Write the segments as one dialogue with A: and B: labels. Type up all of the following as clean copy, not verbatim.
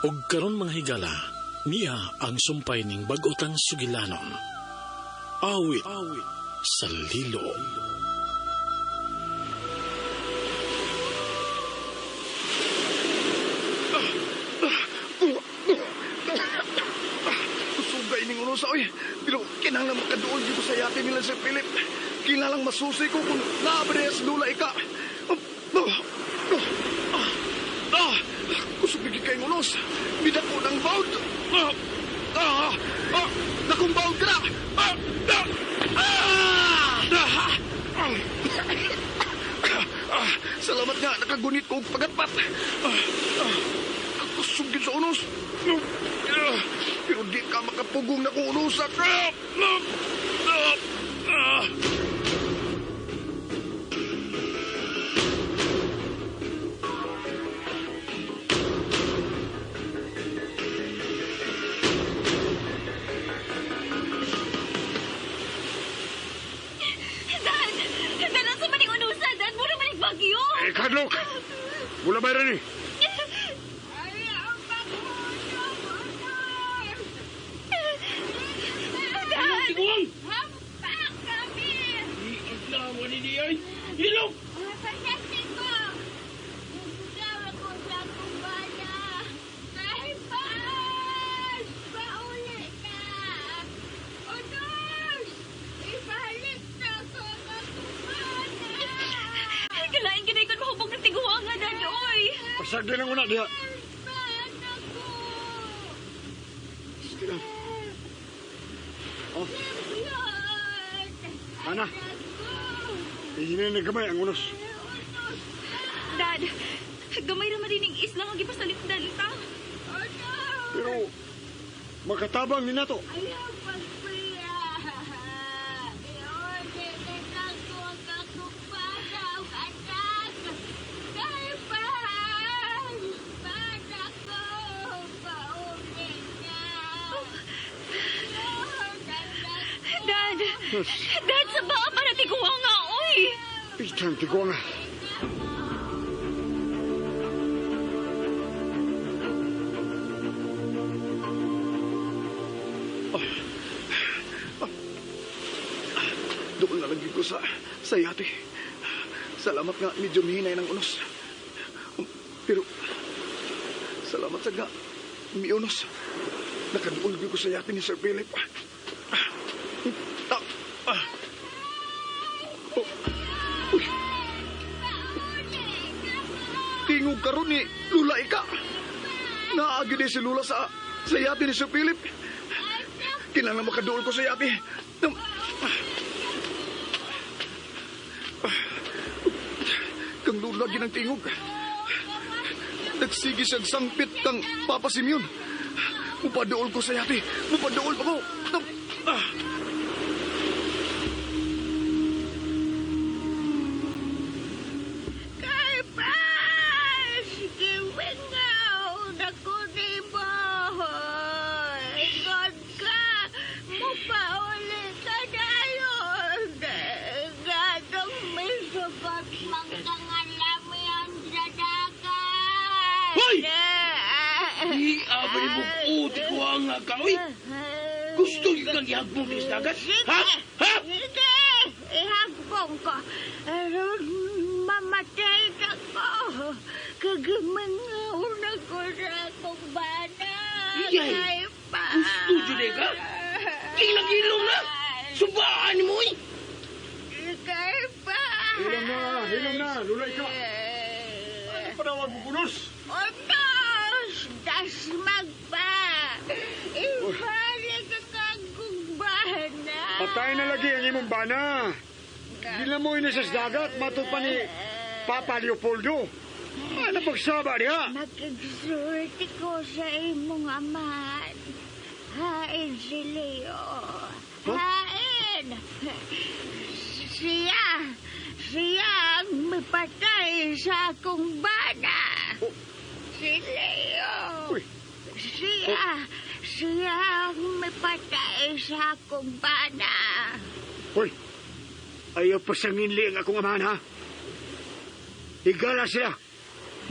A: Og karon, mga higala, niya ang sumpay ning bag-otang sugilanon. Awit sa Lilo.
B: Kusugay ning unos, oy. Pero kinahanglan makaduol dito sa yate nila Sir Philip. Kinahanglan masusi ko kung naa ba sa Lula Ika. Ah, kusog gid kay unos. Bidako ng bawd. Ah, ah, ah, dakong bawd ka na. Ah, ah, ah, ah, ah, salamat nga, nakagunit ko og pagatpat. Ah, ah, kusog gid sa unos. Ah, pero di ka makapugong na kung unusak. Ah, ah, ah, ah.
C: Dad! Dad, unsa man ning unusa, Dad? Mura man ning bagyo!
D: Eh, kadlok! Mula ba rin eh?
C: Ayaw Dad!
E: Tiguang!
C: Hampak kami!
E: Iaglawan ni ay! Ilog!
C: Pasente ko! Gusto ko sa akong bana! Ay, pas! Pauli na! Unos! Ibalik na ko ang akong bana! Kalain kinay kon mahubog ng tiguang nga, Dad, oy!
D: Pasagdi lang una diha.
C: Bana ko!
D: Sige lang. Oh, Ana. Hihinin na gamay ang unos.
C: Dad, gamay ra man din isla nga gipasalipdan ta.
D: Pero, makatabang ni nato.
C: Ayaw pagpriya. Iuli na ko ang akong bana ug anak. Kay pas! Bana ko! Pauli na! Dad! Dad, sa baa para tiguang nga, oy!
D: Itang tiguang nga.
B: Doon na lang ko sa yate. Salamat nga, medyo mihinay ng unos. Pero, salamat sa nga, miunos. Nakaduol ko sa yate ni Sir Philip. Ah, ah. Oh. Uy. Tingog karon ni Lula Ika. Naagi din si Lula sa yate ni Sir Philip. Kinahanglan makaduol ko sa yate. Kang Lula ginang tingog. Nagsige siyang sangpit kang Papa Simeon. Mupaduol ko sa yate. Mupaduol pa ko. Ah.
F: Kay pas! Giwingaw na ko ni mo. Ingon ka, mupauli ka dayon. Gadong may sugot mang kangalamian sa dagat.
E: Hoy! Di aba ni bukuti ko ang ka, oy! Gusto yun kang ihagbong di sa dagat? Ha? Ha?
F: Sige! Ihagbong ko. Aron mamatay na ko. Kagamangaw na ko sa akong bana.
E: Iyay!
F: Kay pa.
E: Gusto jud eh ka? Gilang-gilong na! Subaan mo, oy!
F: Kay pa.
D: Hilom na, hilom na, Lula Ika. Ano panawag mo unos?
F: Unos! Dasmag pa! Ibalik ang akong bana.
D: Patay na lagi ang imong bana. Gilamoy na sa dagat, matod pa ni Papa Leopoldo. Ano pagsaba diha?
F: Makigsulti ko sa imong amahan. Hain si Leo.
D: Huh?
F: Hain! Siya! Siya ang mipatay sa akong bana.
D: Oh.
F: Si Leo.
D: Uy.
F: Siya! Siya ang mipatay sa akong bana.
D: Hoy, ayaw pasanginli ang akong amahan, ha? Higala sila.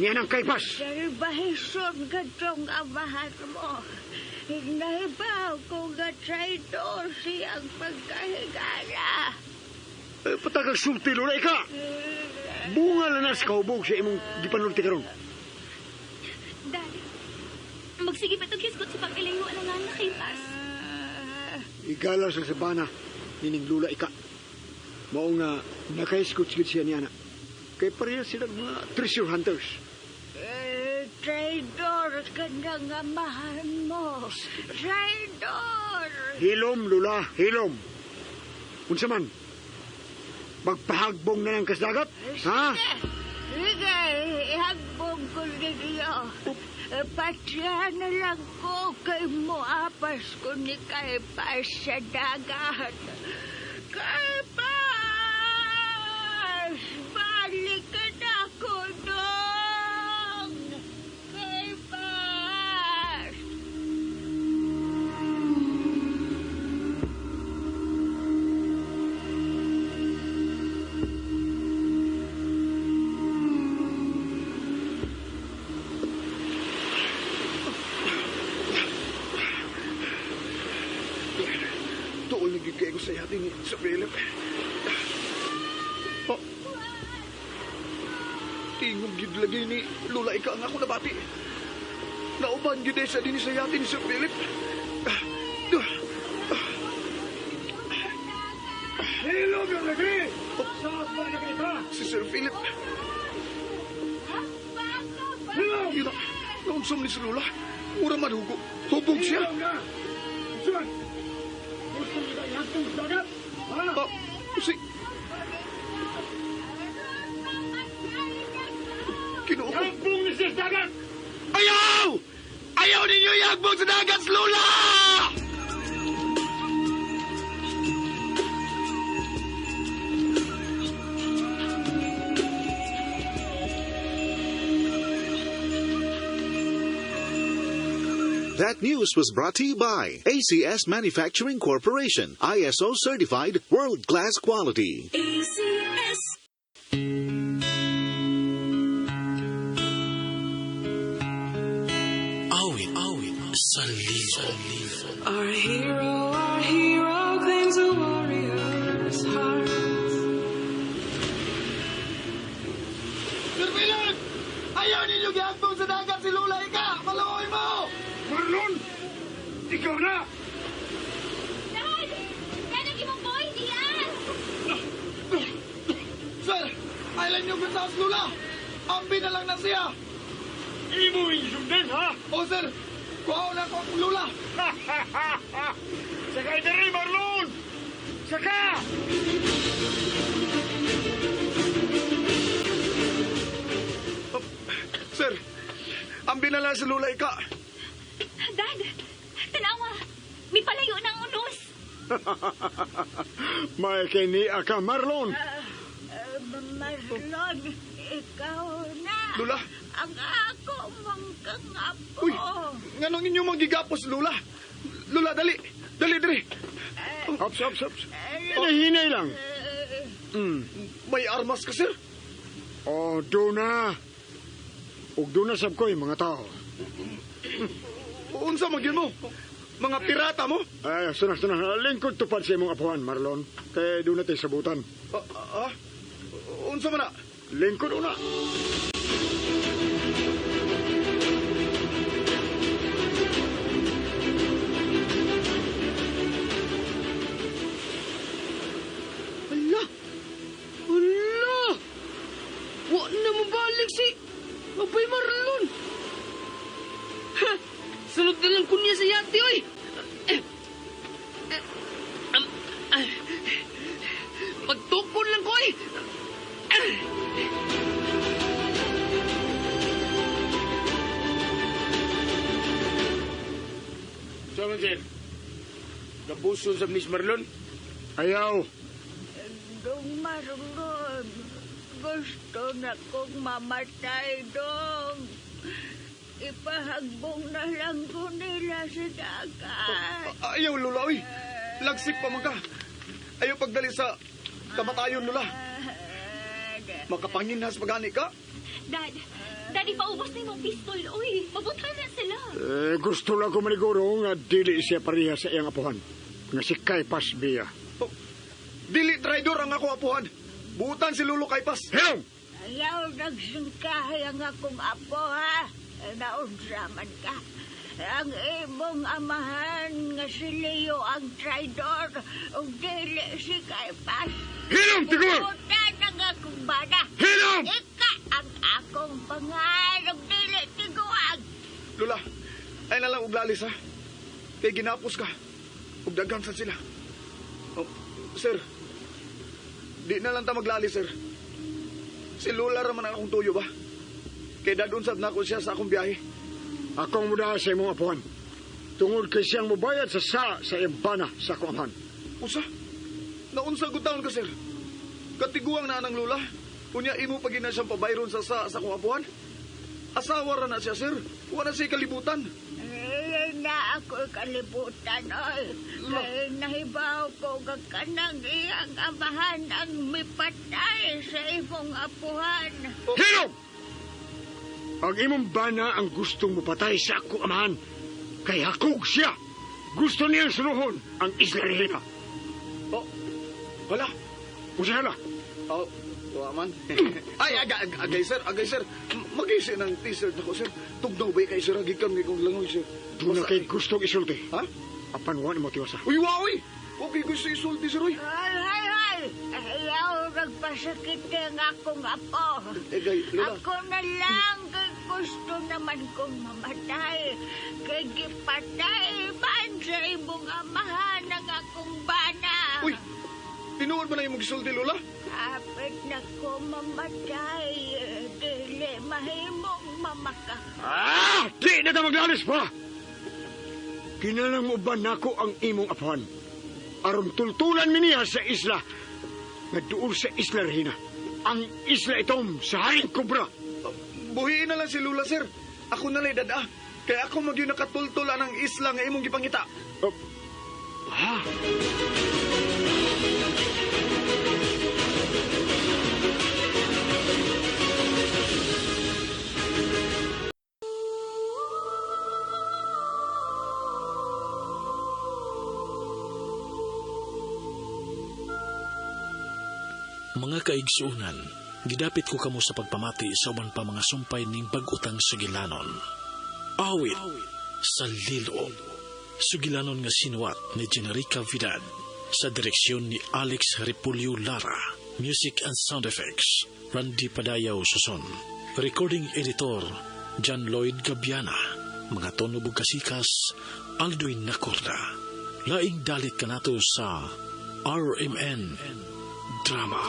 D: Niya ng Kaypas.
F: Salbahison ka tong amahan mo. Nahibaw ko nga traidor siyang pagkahigala.
D: Patagal sulti, Lola, ika! Bunga na sa kahubog sa imong gipanulti karon.
C: Dad, magsige pa itong hisgot sa pag-ilayo ang nga Kaypas.
D: Igala sa sabana, nining Lula, ika. Mao nga, nakahisgot siya niya na. Kay pareha silang mga treasure hunters.
F: Traidor ka ng amahan mo. Traidor!
D: Hilom, Lula, hilom. Unsa man, magpahagbong na ng kasdagat? Ha?
F: Sige, ihagbong ko ninyo. Patya na lang ko kay moapas ko ni Kaypas sa dagat. Kaypas! Balik ka na ko dong! Kaypas!
B: Tuol na gyud kay ko sa yati ni Sir Philip. Oh. Tingog gyud lagi ni Lula ika ang ako nabati. Nauban gyud sa dinhi sa yati ni Sir Philip.
D: Hilom yung lagi! Sa na kayo ka!
B: Si Sir Philip.
D: Hilom!
B: Yun na, naunsom ni si Lula. Mura man hugo. Hubog siya.
D: Hilom na! Unsa man? Gusto mo ba ihagbong sa dagat? Ha?
B: Ah, si... Kinuo ko.
D: Ihagbong ni siya sa dagat!
B: Ayaw! Ayaw ninyo ihagbong sa dagat, Lola!
G: That news was brought to you by ACS Manufacturing Corporation, ISO certified world-class quality.
C: ACS.
A: Awit, awit sa libo.
H: Our hero claims a warrior's heart.
B: Sir Philip! Ayaw ninyo gihagbong sa dagat si Lola ika! Maluoy mo!
D: Marlon! Ikaw na!
C: Dad! Dad, ang imong boy, diyan!
B: Sir! Ayaw ninyo sa Lola! Ambi na lang na siya!
D: Imo yung sundin, ha?
B: O sir! Kuha na ko akong Lola!
D: Sakay diri, Marlon! Saka!
B: Sir! Ambi na lang si Lola ika!
C: Dad! Tanawa! May palayo ng unos!
D: May kini ka, Marlon!
F: Marlon, ikaw na.
B: Lula!
F: Ang ako mong kangapo.
B: Uy! Nganong inyong manggigapos, Lola? Lola, dali! Dali, dali!
D: Hops, hops, hops. Hinahinay lang.
B: May armas ka, sir?
D: Oh, doon na. Ug doon na sab ko yung mga tao.
B: Unsa man gyud mo? Mga pirata mo?
D: Ay, suna, suna. Lingkod tupad sa imong apuhan, Marlon. Kaya doon natin sabutan.
B: Unsa man na?
D: Lingkod una.
E: Ala! Ala! Wa na mabalik si Apay Marlon! Ha! Sunod na lang kunya sa yate, oy! Magtukon lang ko, oy!
I: So, sir, gabuson sa Miss Marlon?
D: Ayaw.
F: Dong Marlon, gusto na kong mamatay, dong. Ipahagbong na lang ko nila sa dagat.
B: Ayaw, Lola, oy. Lagsik pa man ka. Ayaw pagdali sa kamatayon, Lola. Makapanginhas pagani ka.
C: Dad, Daddy, paubos na imong pistol. Uy, mabuthan na sila.
D: Eh, gusto lang ko maniguro nga dili siya pareha sa iyang apuhan. Nga si Kaypas Bia.
B: Oh, dili traidor ang ako apuhan. Buutan si Lolo Kaypas.
D: Hilong!
F: Ayaw nagsingkahay ang akong apo, ha? Naunsa man ka. Ang imong amahan nga si Leo ang traidor ug dili si Kaypas.
D: Hilong, tigor!
F: Buutan ang akong bana.
D: Hilong!
F: Ika ang akong pangan ug dili tiguang.
B: Lola, ay na lang og lalis ha. Kay ginapos ka. Ug daghan sad sila. Oh, sir, di na lang ta maglalis, sir. Si Lola ra man ang akong tuyo ba? Kay dadun sad nako siya sa akong biyahe.
D: Akong mudaha sa imong apuhan. Tungod kay siyang mubayad sa sala sa iyang bana sa akong amahan.
B: Usa? Naunsa gud taon ka, sir? Katiguang na anang Lola. Unya imo pa gina siyang pabayron sa akong apuhan. Asawa ra na siya, sir. Wala siya kalibutan.
F: Eh, na ako kalibutan, oy. Kay nahibaw ko nga kanang iyang amahan ang mipatay sa imong apuhan.
B: Oh.
D: Hilong! Ang imong bana ang gustong mupatay sa akong amahan. Kay hakog siya. Gusto niyang sunuhon ang Isla Regina.
B: Oh, wala.
D: Usa hala.
B: Oh, wa man. Ay, agay, sir, agay, sir. Magisi ng t-shirt ako, sir. Tugnaw ba kay sir? Gikan kay kong langoy, sir.
D: Doon na kay gustong isulti.
B: Ha?
D: Apan wa ni mo tiwasa.
B: Uy, wa, uy! Okay, gusto isulti, sir, uy.
F: Ay, ay, ay! Ayaw nagpasakit ang akong apo.
B: Agay, Lola.
F: Ako na lang kay gusto naman kong mamatay. Kay gipatay man sa imong amahan ang akong bana.
B: Uy, tinuod ba na yung gisulti, Lola?
F: Kapit na ko mamatay. Dili mahimong mamaka.
D: Ah! Di na ta maglalis pa! Kinalang mo ba nako ang imong apuhan? Aron tultulan mi niya sa isla. Nga duol sa Isla Regina. Ang isla itom sa Haring Kobra.
B: Buhiin na lang si Lola, sir. Ako na lang dada. Kaya ako magyun nakatultol ang isla nga imong gipangita.
D: Oh. Ha?
A: Mga kaigsuonan, gidapit ko kamo sa pagpamati sa uban pa mga sumpay ning bag-utang sugilanon. Awit sa Lilo. Sugilanon nga sinuwat ni Generica Vidad sa direksyon ni Alex Repulyo Lara. Music and sound effects, Randy Padayaw Suson. Recording editor, John Lloyd Gabiana. Mga tono bugkasikas, Alduin Nacorda. Laing dalit kanato sa RMN Drama.